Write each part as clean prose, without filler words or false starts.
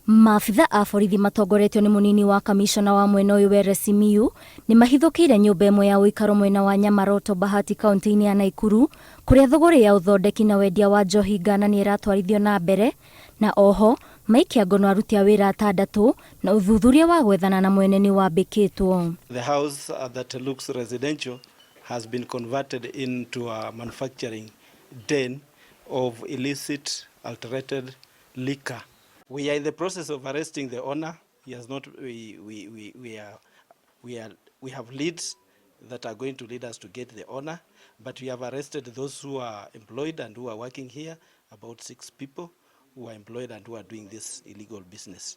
Maabitha a borithi matongoretio nĩ mũnini wa kamishona wa mwena ũyũ Were Simiyu nĩ mahithũkĩire nyũmba ĩmwe ya ũikaro mwena wa Nyamaroto Bahati kaunti-inĩ ya Naikuru kũrĩa thũgũrĩ ya ũthondeki na wendia wa njohi ngananie ĩratwarithio na mbere na oho maikia ngono aruti a wĩra atandatũ na ũthuthuria wa gwethana na mwene nĩ wambĩkĩtwo. The house that looks residential has been converted into a manufacturing den of illicit alterated liquor. We are in the process of arresting the owner. He has not, we, are, we, are, we have leads that are going to lead us to get the owner, but we have arrested those who are employed and who are working here, about six people who are employed and who are doing this illegal business.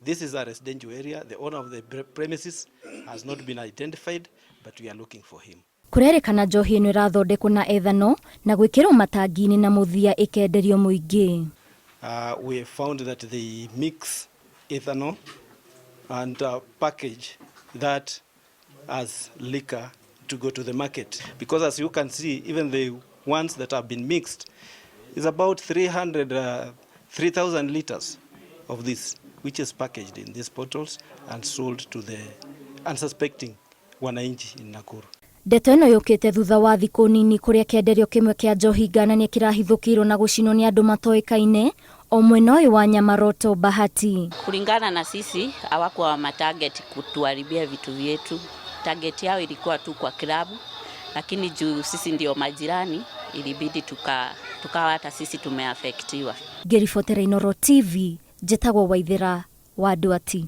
This is a residential area. The owner of the premises has not been identified, but we are looking for him. Kũrerĩkana njohi ĩno ĩrathondekwo na ethanol na gwĩkĩrwo matangi-inĩ na mũthia ĩkenderio mũingĩ. We found that they mix ethanol and package that as liquor to go to the market. Because as you can see, even the ones that have been mixed is about 300, 3,000 liters of this, which is packaged in these bottles and sold to the unsuspecting wananchi in Nakuru. Ndeto ĩno yũkĩte thutha wa thikũ nini kũrĩa kĩenderio kĩmwe kĩa njohi ngananie kĩrahithũkĩirwo na gũcinwo nĩ andũ matoĩkaine o mwena ũyũ wa Nyamaroto Bahati. Kulingana na sisi hawakuwa matarget kutuharibia vitu vyetu. Target yao ilikuwa tu kwa klabu, lakini juu sisi ndio majirani ilibidi tukawa hata sisi tumeafektiwa. Ngĩribotera Inooro TV, njĩtagwo Waithĩra wa Nduati.